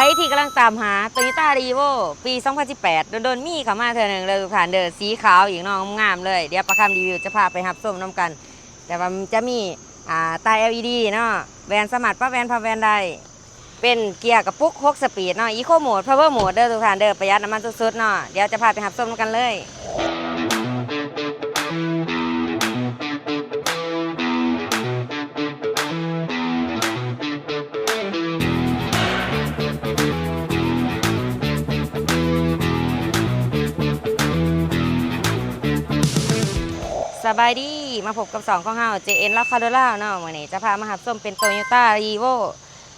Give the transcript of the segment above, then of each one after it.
ໃຜທີ່ກຳລັງຕາມຫາ Toyota Revo ປີສອງພັນສິບແປດ ດົນໆມີເຂົ້າມາເທື່ອໜຶ່ງເດີທຸກທ່ານເດີ ສີຂາວອີກເນາະ ງາມໆເລີຍ. ດຽວປາຄຳຣີວິວຈະພາໄປຮັບຊົມນຳກັນ ແຕ່ວ່າມັນຈະມີອ່າຕາ ແອລອີດີ ເນາະ ແວ່ນສາມາດປັບແວ່ນພັບແວ່ນໄດ້ ເປັນເກຍກະປຸກຫົກສະປີດເນາະ Eco Mode Power Mode ເດີທຸກທ່ານເດີ ປະຢັດນ້ຳມັນສຸດໆເນາະ. ດຽວຈະພາໄປຮັບຊົມນຳກັນເລີຍ. ສະບາຍດີ ມາພົບກັບຊ່ອງຂອງເຮົາ ເຈເອັນ ລາວຄາໂດລາວເນາະ. ມື້ນີ້ຈະພາມາຮັບຊົມເປັນ Toyota Revo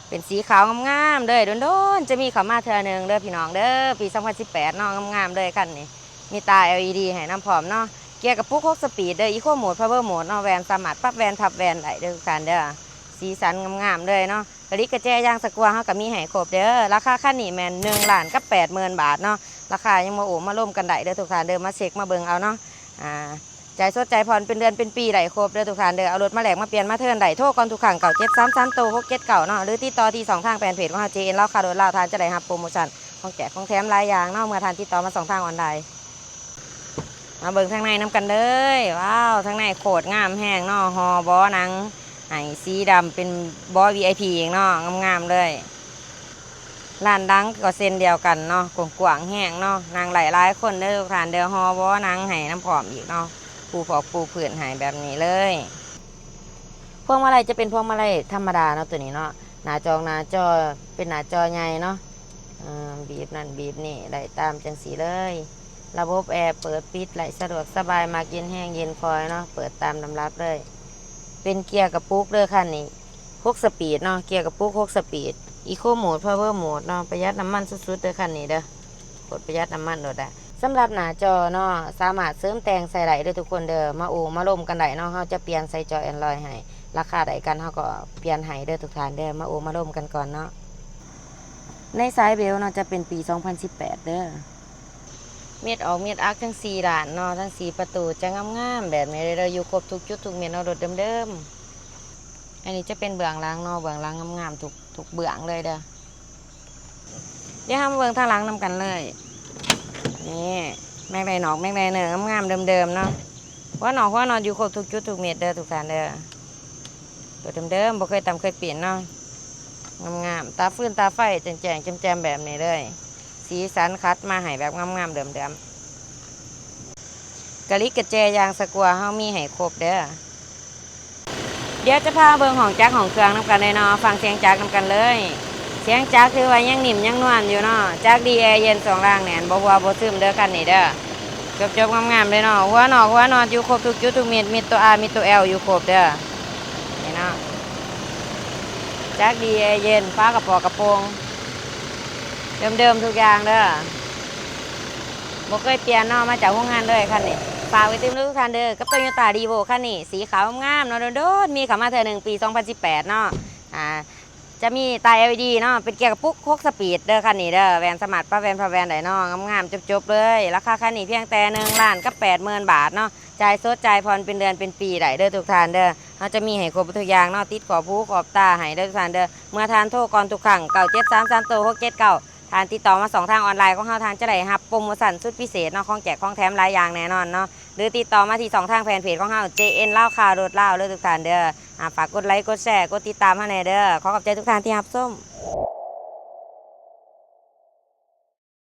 ເປັນສີຂາວງາມໆເດີ ດົນໆຈະມີເຂົ້າມາເທື່ອໜຶ່ງເດີພີ່ນ້ອງເດີ ປີສອງພັນສິບແປດເນາະ ງາມໆເລີຍຄັນນີ້ ມີຕາ ແອລອີດີ ໃຫ້ນຳພ້ອມເນາະ. ເກຍກະປຸກຫົກສະປີດເດີ Eco Mode Power Mode ເນາະ ແວ່ນສາມາດປັບແວ່ນພັບແວ່ນໄດ້ເດີທຸກທ່ານເດີ ສີສັນງາມໆເລີຍເນາະ. ກະລິກກະແຈ ຢາງສະກົວເຮົາກະມີໃຫ້ຄົບເດີ. ລາຄາຄັນນີ້ແມ່ນໜຶ່ງລ້ານກັບແປດໝື່ນບາດເນາະ ລາຄາຍັງບໍ່ໂອ້ມາລົມກັນໄດ້ເດີທຸກທ່ານເດີ ມາເຊັກມາເບິ່ງເອົາເນາະ. ອ່າ ຈ່າຍສົດຈ່າຍຜ່ອນເປັນເດືອນເປັນປີໄດ້ຄົບເດີທຸກທ່ານເດີ. ເອົາລົດມາແລກມາປ່ຽນມາເທີນໄດ້ ໂທກ່ອນທຸກຄັ້ງ ເກົ້າເຈັດສາມສາມໂຕຫົກເຈັດເກົ້າເນາະ ຫຼືຕິດຕໍ່ທີ່ຊ່ອງທາງແຟນເພຈຂອງເຮົາ ເຈເອັນ ລາວຄາໂດລາວ ທ່ານຈະໄດ້ຮັບໂປຣໂມຊັນ ຂອງແຈກຂອງແຖມຫຼາຍຢ່າງເນາະ ເມື່ອທ່ານຕິດຕໍ່ມາຊ່ອງທາງອອນລາຍ. ມາເບິ່ງທາງໃນນຳກັນເລີຍ. ວ້າວ ທາງໃນໂຄດງາມແຮງເນາະ ຫໍ່ເບາະໜັງໃຫ້ສີດຳ ເປັນເບາະ ວີໄອພີ ອີກເນາະ ງາມໆເລີຍ. ລານຫຼັງກໍເຊັ່ນດຽວກັນເນາະ ກວ້າງໆແຮງເນາະ ນັ່ງໄດ້ຫຼາຍຄົນເດີທຸກທ່ານເດີ. ຫໍ່ເບາະໜັງໃຫ້ນຳພ້ອມອີກເນາະ ປູຟອກປູພື້ນໃຫ້ແບບນີ້ເລີຍ. ພວງມາໄລຈະເປັນພວງມາໄລທຳມະດາເນາະ ໂຕນີ້ເນາະ ໜ້າຈອງໜ້າຈໍເປັນໜ້າຈໍໃຫຍ່ເນາະ ເອີ ບີບນັ້ນບີບນີ້ໄດ້ຕາມຈັ່ງຊີ້ເລີຍ. ລະບົບແອເປີດປິດໄດ້ສະດວກສະບາຍ ມັກເຢັນແຮງເຢັນຄ່ອຍເນາະ ເປີດຕາມລຳດັບເລີຍ. ເປັນເກຍກະປຸກເດີຄັນນີ້ ຫົກສະປີດເນາະ ເກຍກະປຸກຫົກສະປີດ Eco Mode Power Mode ເນາະ ປະຢັດນ້ຳມັນສຸດໆເດີຄັນນີ້ເດີ ໂຄດປະຢັດນ້ຳມັນໂລດແຫຼະ. ສຳລັບໜ້າຈໍເນາະ ສາມາດເສີມແຕ່ງໃສ່ໄດ້ເດີທຸກຄົນເດີ ມາໂອ້ມາລົມກັນໄດ້ເນາະ ເຮົາຈະປ່ຽນໃສ່ຈໍ Android ໃຫ້ ລາຄາໃດກັນເຮົາກໍປ່ຽນໃຫ້ເດີທຸກທ່ານເດີ ມາໂອ້ມາລົມກັນກ່ອນເນາະ. ໃນສາຍເບວເນາະ ຈະເປັນປີສອງພັນສິບແປດເດີ. ເມັດອອກເມັດອັກທັງສີ່ດ້ານເນາະ ທັງສີ່ປະຕູຈະງາມໆແບບນີ້ເດີ ຢູ່ຄົບທຸກຈຸດທຸກເມັດເນາະ ລົດເດີມໆ. ອັນນີ້ຈະເປັນເບື້ອງຫຼັງເນາະ ເບື້ອງຫຼັງງາມໆທຸກ ທຸກເບື້ອງເລີຍເດີ. ດຽວເຮົາມາເບິ່ງທາງຫຼັງນຳກັນເລີຍ. ນີ້ ແມັກໄດນອກ ແມັກໄດເນີ ງາມໆເດີມໆເນາະ ຫົວນອກຫົວນັອດຢູ່ຄົບທຸກຈຸດທຸກເມັດເດີທຸກທ່ານເດີ ໂຕເດີມໆ ບໍ່ເຄີຍຕຳເຄີຍປ່ຽນເນາະ ງາມໆ ຕາຟືນຕາໄຟແຈ້ງໆແຈ່ມໆແບບນີ້ເລີຍ. ສີສັນຄັດມາໃຫ້ແບບງາມໆເດີມໆ. ກະລິກກະແຈ ຢາງສະກົວເຮົາມີໃຫ້ຄົບເດີ. ດຽວຈະພາເບິ່ງຫ້ອງຈັກຫ້ອງເຄື່ອງນຳກັນເລີຍເນາະ ຟັງສຽງຈັກນຳກັນເລີຍ. ສຽງຈັກຖືວ່າຍັງໜິ່ມຍັງນວນຢູ່ເນາະ ຈັກດີແອເຢັນ ຊ່ວງລ່າງແໜ້ນ ບໍ່ຮົ່ວບໍ່ຊຶມເດີຄັນນີ້ເດີ ຈົບໆງາມໆເລີຍເນາະ. ຫົວນອກຫົວນອດຢູ່ຄົບທຸກຈຸດທຸກເມັດ ມີໂຕ R ມີໂຕ L ຢູ່ຄົບເດີ ນີ້ເນາະ. ຈັກດີແອເຢັນ ຝາກະປອກກະໂປງ ເດີມໆທຸກຢ່າງເດີ ບໍ່ເຄີຍປ່ຽນເນາະ ມາຈາກໂຮງງານເລີຍຄັນນີ້. ຝາກໄວ້ຕື່ມເດີທຸກທ່ານເດີ ກັບ Toyota Revo ຄັນນີ້ ສີຂາວງາມເນາະ ດົນໆມີເຂົ້າມາເທື່ອໜຶ່ງ ປີສອງພັນສິບແປດເນາະ. ອ່າ ຈະມີຕາ ແອລອີດີ ເນາະ ເປັນເກຍກະປຸກຫົກສະປີດເດີຄັນນີ້ເດີ ແວ່ນສາມາດປັບແວ່ນພັບແວ່ນໄດ້ເນາະ ງາມໆຈົບໆເລີຍ. ລາຄາຄັນນີ້ພຽງແຕ່ໜຶ່ງລ້ານກັບແປດໝື່ນບາດເນາະ ຈ່າຍສົດຈ່າຍຜ່ອນເປັນເດືອນເປັນປີໄດ້ເດີທຸກທ່ານເດີ. ເຮົາຈະມີໃຫ້ຄົບທຸກຢ່າງເນາະ ຕິດຂອບຫູຂອບຕາໃຫ້ເດີທຸກທ່ານເດີ. ເມື່ອທ່ານໂທກ່ອນທຸກຄັ້ງ ເກົ້າເຈັດສາມສາມໂຕຫົກເຈັດເກົ້າ ທ່ານຕິດຕໍ່ມາຊ່ອງທາງອອນລາຍຂອງເຮົາ ທ່ານຈະໄດ້ຮັບໂປຣໂມຊັນສຸດພິເສດເນາະ ຂອງແຈກຂອງແຖມຫຼາຍຢ່າງແນ່ນອນເນາະ ຫຼືຕິດຕໍ່ມາທີ່ຊ່ອງທາງແຟນເພຈຂອງເຮົາ ເຈເອັນ ລາວຄາໂດລາວ ເດີທຸກທ່ານເດີ. ອ່າ ຝາກກົດໄລ ກົດແຊ ກົດຕິດຕາມເຮົາແນ່ເດີ. ຂໍຂອບໃຈທຸກທ່ານທີ່ຮັບຊົມ.